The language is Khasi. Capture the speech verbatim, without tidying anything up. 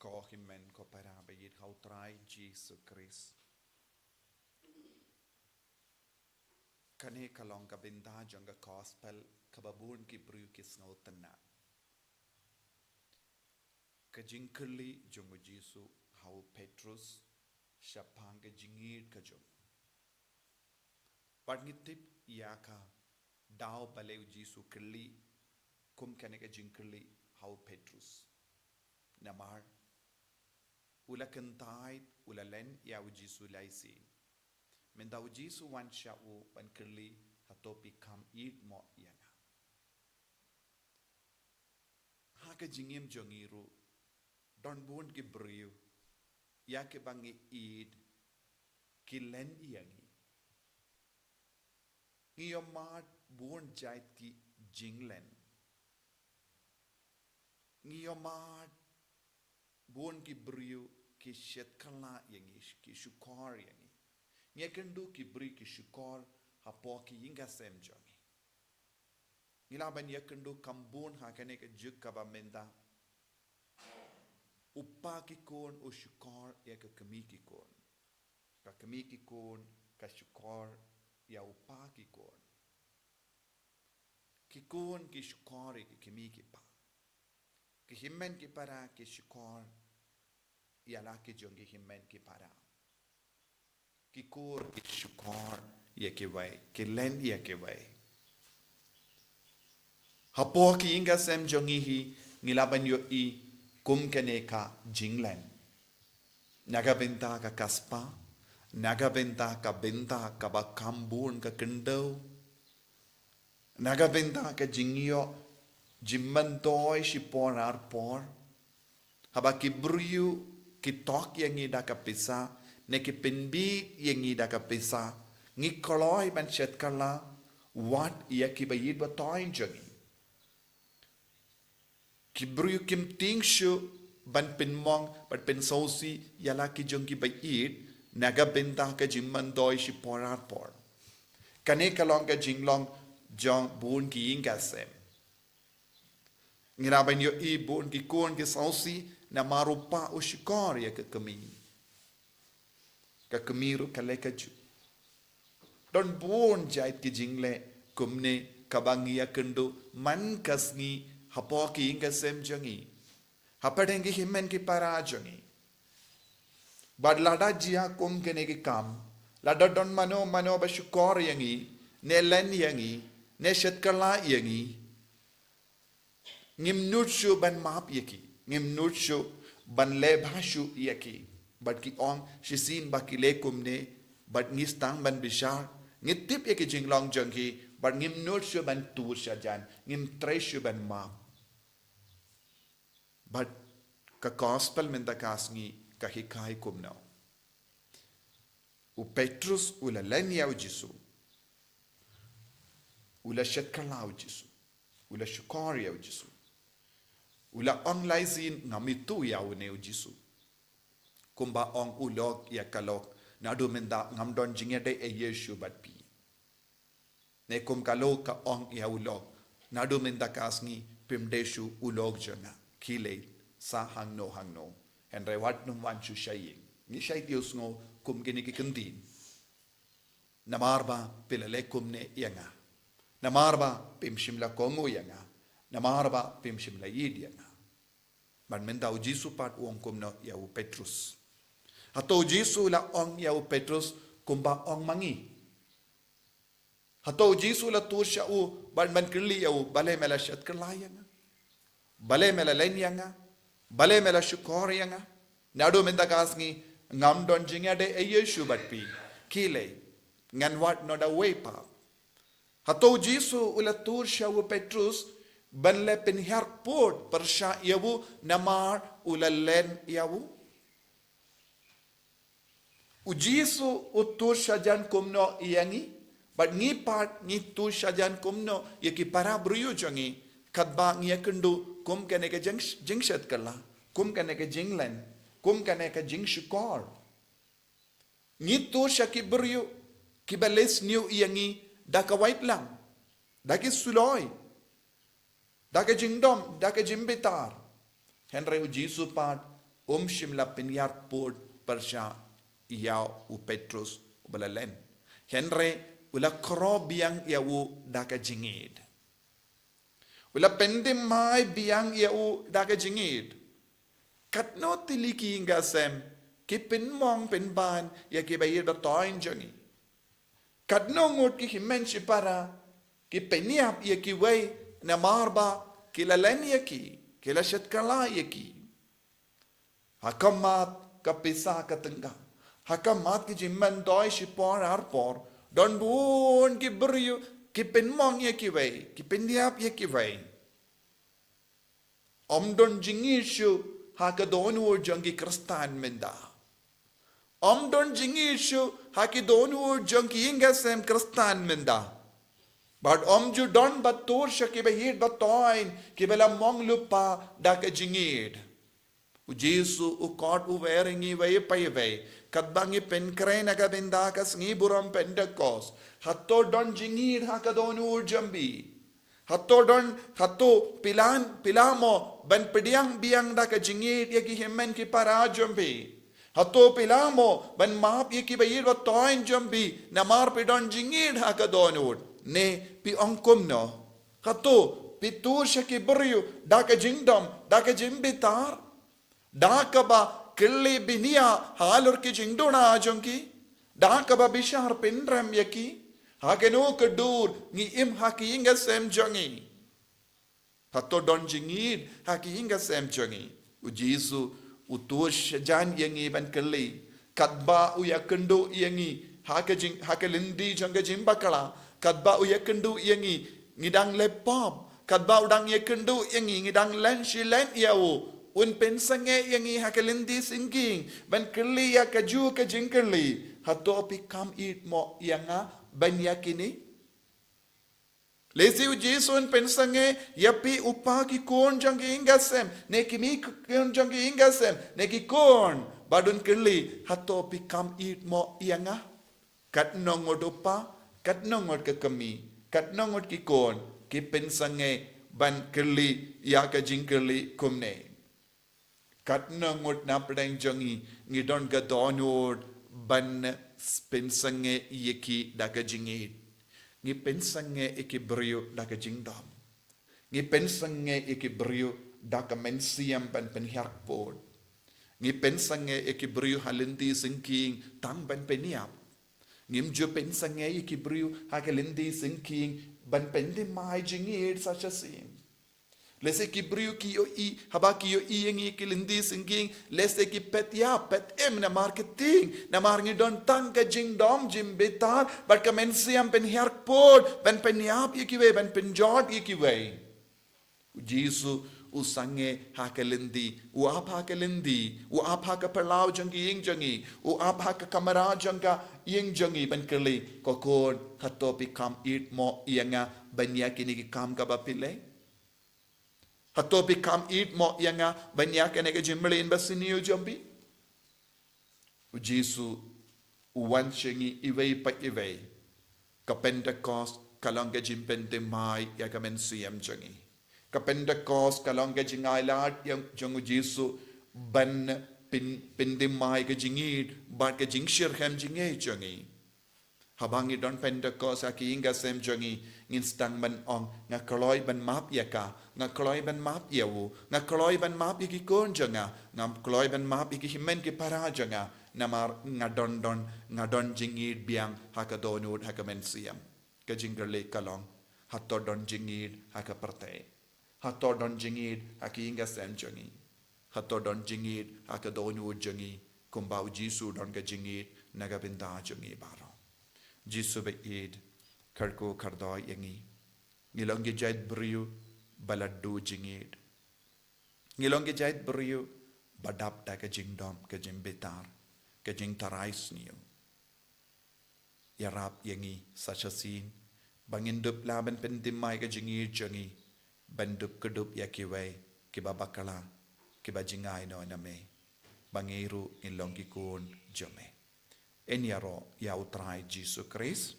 Ko hynmen ko para ba ïeit ha u Trai Jisu Khrist. Kane ka long ka bynta jong ka gospel kaba bun ki briew ki sngewtynnad. Ka jingkylli jong u Jisu ha u Petrus shaphang ka jingïeid ka jong u. Bad ngi tip ïa ka daw ba leh u Jisu kylli kum kane ka jingkylli ha u Petrus. Namar u la kyntait, u la len ïa u Jisu lai sien. Mynta u Jisu wan sha u ban kylli, hato phi kham ïeid mo ïa nga? Ha ka jingim jong ngi ruh don bun ki briew ïa kiba ngi ïeid ki len ïa ngi. Ngi ïohmad bun jait ki jinglen. Ngi ïohmad bun ki briew ki shet kylla ïa ngi, ki shukor ïa ngi. Ngi ïakynduh ki briew ki shukor hapoh ki ïing ka sem jong ngi. Ngi lah ban ïakynduh kham bun ha kane ka juk kaba mynta. U kpa ki khun u shukor ïa ka kmie ki khun. Ka kmie ki khun ka shukor ïa u kpa ki khun. Ki khun ki shukor ïa ki kmie ki kpa. Ki hynmen ki para ki shukor ïa la ki jong ki hynmen ki para. Ki kur ki shukor ïa kiwei, ki len ïa kiwei. Hapoh ki ïing ka sem jong ngi hi, ngi lah ban ïohi kum kane ka jinglen. Na ka bynta ka kpa, na ka bynta ka bynta kaba kham bun ka khyndew. Na ka bynta ka jingïoh jingmyntoi shipor arpor. Haba ki briew ki tok ïa ngi da ka pisa, ne ki pynbiej ïa ngi da ka pisa, ngi kloi ban shet kylla wat ïa kiba ïeit ba thoiñ jong ngi. Ki briew kim tieng shuh ban pynmong, ban pynsngewsih ïa la ki jong kiba ïeit, na ka bynta ka jingmyntoi shipor arpor. Kane ka long ka jinglong jong bun ki ïing ka sem. Ngi lah ban ïohi bun ki khun ki sngewsih namar u kpa u shukor ïa ka kmie. Ka kmie ruh ka leh kajuh. Don bun jait ki jingleh kumne kaba ngi ïakynduh man ka sngi hapoh ki ïing ka sem jong ngi. Hapdeng ki hynmen ki para jong ngi. Bad lada jia kum kine ki kam, lada don mano mano ba shukor ïa ngi, ne len ïa ngi, ne shet kylla ïa ngi, ngim nud shuh ban map ïa ki, ngim nud shuh ban leh bha shuh ïa ki. Bad ki ong shisien ba ki leh kumne, bad ngi sdang ban bishar, ngi tip ïa ki jinglong jong ki, bad ngim nud shuh ban tur shajan, ngim treh shuh ban map. Bad ka gospel mynta ka sngi ka hikai kumno? U Petrus u la len ïa u Jisu. U la shet kylla u Jisu. U la shukor ïa u Jisu. U la ong lai sien, ngam ithuh ïa une u Jisu. Kumba ong u lok ïa ka lok, naduh mynta ngam don jingïadei ei ei shuh bad phi. Ne kum ka lok ka ong ïa u lok, naduh mynta ka sngi phim dei shuh u lok jong nga. Khie leit sa hangno hangno. Hynrei wat nym wan shuh sha ïing. Ngi shait ïohsngew kum kine ki kyntien. Namar ba phi la leh kumne ïa nga. Namar ba phim shym la kohnguh ïa nga. Namar ba phim shym la ïeid ïa nga. Bad mynta u Jisu pat u ong kumno ïa u Petrus? Hato u Jisu u la ong ïa u Petrus kumba ong ma ngi? Hato u Jisu u la tur sha u bad ban kylli ïa u, balei me la shet kylla ïa nga? Balei me la len ïa nga? Balei me la shukor ïa nga? Naduh mynta ka sngi ngam don jingïadei ei ei shuh bad phi. Khie leit, ngan wad noh da uwei pat. Hato u Jisu u la tur sha u Petrus ban leh pynhiar pud pyrshah ïa u namar u la len ïa u? U Jisu u tur shajan kumno ïa ngi? Bad ngi pat ngi tur shajan kumno ïa ki para briew jong ngi? Katba ngi ïakynduh kum kane ka jing, jingshet kylla, kum kane ka jinglen, kum kane ka jingshukor. Ngi tur sha ki briew kiba leh sniew ïa ngi da ka waitlam, da ki suloi, da ka jingdom, da ka jingbitar. Hynrei u Jisu pat Um shym la pynïar pud pyrshah ïa u Petrus uba la len. Hynrei u la khroh biang ïa u da ka jingïeid. U la pynthymmai biang ïa u da ka jingïeid. Katno tylli ki ïing ki sem ki pynmong pynban ïa kiba ïeit ba toiñ jong ngi. Katno ngut ki hynmen shipara ki pynïap ïa kiwei namar ba ki la len ïa ki, ki la shet kylla ïa ki. Ha khmat ka pisa ka tyngka, ha khmat ki jingmyntoi shipor arpor, don bun ki briew ki pynmong ïa kiwei, ki pynïap ïa kiwei. Ym don jingïeit shuh ha ka dohnud jong ki Khristan mynta. Ym don jingïeit shuh ha ki dohnud jong ki ïing ki sem Khristan mynta. Bad ym ju don ba tur sha kiba ïeit ba toiñ, kiba la mong lypa da ka jingïeid. U Jisu u khot u wer ïa ngi iwei pa iwei, katba ngi pynkhreh na ka bynta ka sngi burom Pentekost. Hato don jingïeid ha ka dohnud jong phi? Hato don, hato phi la, phi la mo ban pdiang biang da ka jingïeid ïa ki hynmen ki para jong phi? Hato phi la mo ban map ïa kiba ïeit ba toiñ jong phi namar phi don jingïeid ha ka dohnud? Ne phi ong kumno? Hato phi tur sha ki briew da ka jingdom, da ka jingbitar, da kaba kylli bniah halor ki jingduna jong ki, da kaba bishar pynrem ïa ki? Ha kano ka dur ngi im ha ki ïing ki sem jong ngi? Hato don jingïeid ha ki ïing ki sem jong ngi? U Jisu u tur shajan ïa ngi ban kylli. Katba u ïakynduh ïa ngi ha ka jing, ha ka lynti jong ka jingbakla, katba u ïakynduh ïa ngi ngi dang leh pop, katba u dang ïakynduh ïa ngi ngi dang len shi len ïa u, un pynsangeh ïa ngi ha ka lynti syngkhing ban kylli ïa kajuh ka jingkylli: Hato phi kham ïeid mo ïa nga ban ïa kine? Lehse u Jisu un pynsangeh ïa phi u pa ki khun jong ki ïing ki sem, ne ki mei ki khun jong ki ïing ki sem, ne ki khun, bad un kylli: Hato phi kham ïeid mo ïa nga? Katno ngut u pa, katno ngut ka kmie, katno ngut ki khun ki pynsangeh ban kylli ïa ka jingkylli kumne? Katno ngut na pdeng jong ngi ngi don ka dohnud ban pynsangeh ïa ki da ka jingïeid? Ngi pynsangeh ïa ki briew da ka jingdom. Ngi pynsangeh ïa ki briew da ka mynsiem ban pynhiar pud. Ngi pynsangeh ïa ki briew ha lynti syngkhing tang ban pynïap. Ngim ju pynsangeh ïa ki briew ha ka lynti syngkhing ban pynthymmai jingïeid sa shisien. Lehse ki briew ki ïohi, haba ki ïohi ïa ngi ha ka lynti syngkhing, lehse ki peit ïa, peit im namar ka tieng, namar ngi don tang ka jingdom jingbitar bad ka mynsiem pynhiar pud ban pynïap ïa kiwei, ban pynjot ïa kiwei. U Jisu u sangeh ha ka lynti, u ap ha ka lynti, u ap ha ka phyllaw jong ka ïing jong ngi, u ap ha ka kamra jong ka ïing jong ngi ban kylli: Ko khun, hato phi kham ïeid mo ïa nga ban ïa kine ki kam kaba phi leh? Hato phi kham ïeid mo ïa nga ban ïa kane ka jingmlien ba sniew jong phi? U Jisu u wan sha ngi iwei pa iwei. Ka Pentekost ka long ka jingpynthymmai ïa ka mynsiem jong ngi. Ka Pentekost ka long ka jingailad ïa jong u Jisu ban pyn, pynthymmai ka jingïeid bad ka jingshitrhem jingïeid jong ngi. Haba ngi don Pentekost ha ki ïing ki sem jong ngi, ngin sdang ban ong: Nga kloi ban map ïa ka, nga kloi ban map ïa u, nga kloi ban map ïa ki khun jong nga, nga kloi ban map ïa ki hynmen ki para jong nga, namar nga don, don, nga don jingïeid biang ha ka dohnud, ha ka mynsiem. Ka jingkylli ka long: Hato don jingïeid ha ka pyrthei? Hato don jingïeid ha ki ïing ki sem jong ngi? Hato don jingïeid ha ka dohnud jong ngi kumba u Jisu u don ka jingïeid na ka bynta jong ngi baroh? Jisu ba ïeit, kyrkhu kyrdoh ïa ngi. Ngi long ki jait briew ba la duh jingïeid. Ngi long ki jait briew ba dap da ka jingdom, ka jingbitar, ka jingtharai sniew. Ïarap ïa ngi sa shisien ba ngin dup lah ban pynthymmai ka jingïeid jong ngi ban dup kdup ïa kiwei kiba bakla, kiba jngai noh na me, ba ngi ruh ngin long ki khun jong me. Yn ïaroh ïa U Trai Jisu Khrist.